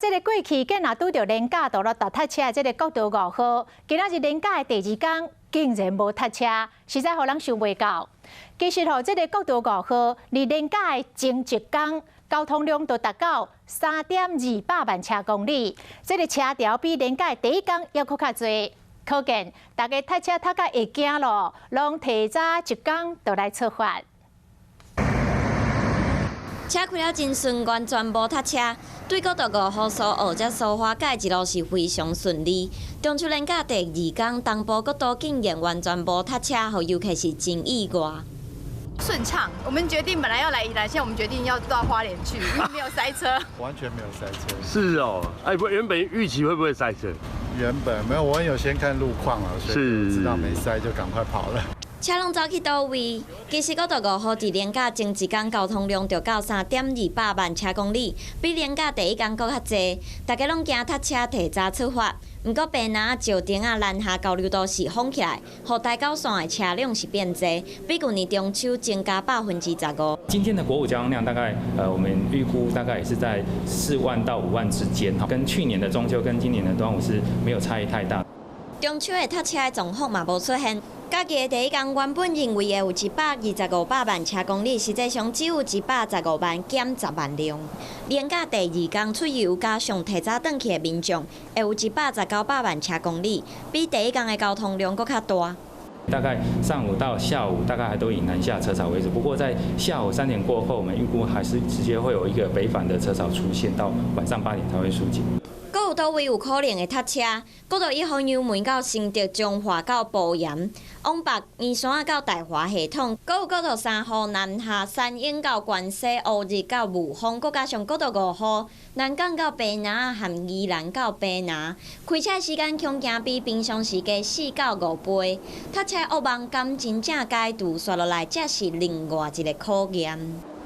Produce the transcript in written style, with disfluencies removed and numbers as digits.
這个過去見若拄著連假都來大塞車的這个國道五號，今仔日連假的第二工竟然無塞車，實在予人想袂到。其實吼，這个國道五號佇連假的前一工，交通量就達到3.2百萬車公里，這个車潮比連假的第一工猶閣較濟。可見大家塞車塞甲會驚囉，攏提早一工就來出發。車開了真順，完全無塞車。對國道五號蘇澳至蘇花改一路是非常順利。中秋連假第二工，東部國道竟然完全無塞車，予遊客是真意外。順暢，我們決定本來要來宜蘭，現在我們決定要到花蓮去，因為沒有塞車。完全沒有塞車。是哦，哎，不，原本預期會不會塞車？原本沒有，我有先看路況啊，所以知道沒塞就趕快跑了。車攏走去佗位？其實國道五號佇連假前一工交通量就到3.2百萬車公里，比連假第一工閣較濟。大家攏驚塞車，提早出發。毋過白林、石碇仔南下交流道是封起來，予台九線的車輛是變濟，比舊年中秋增加15%。今天的國五交通量大概，我們預估大概也是在4萬到5萬之間，跟去年的中秋跟今年的端午是沒有差異太大。中秋的塞車的狀況嘛無出現。假期的第一工原本認為會有125百萬車公里，實際上只有115萬減10萬輛。連假第二工出遊加上提早轉去的民眾，會有119百萬車公里，比第一工的交通量閣較大。大概上午到下午，大概還都以南下車潮為主。不過在下午3點過後，我們預估還是直接會有一個北返的車潮出現，到晚上8點才會疏解。閣有佗位有可能會塞車？國道1號牛門到新竹彰化到埔鹽，往北圓山到大華系統，閣有國道3號南下三鶯到關西烏日到霧峰，閣加上國道5號南港到白林和宜蘭到白林，開車時間恐驚比平常時加4到5倍。塞車惡夢敢真正解除，紲落來才是另外一个考驗。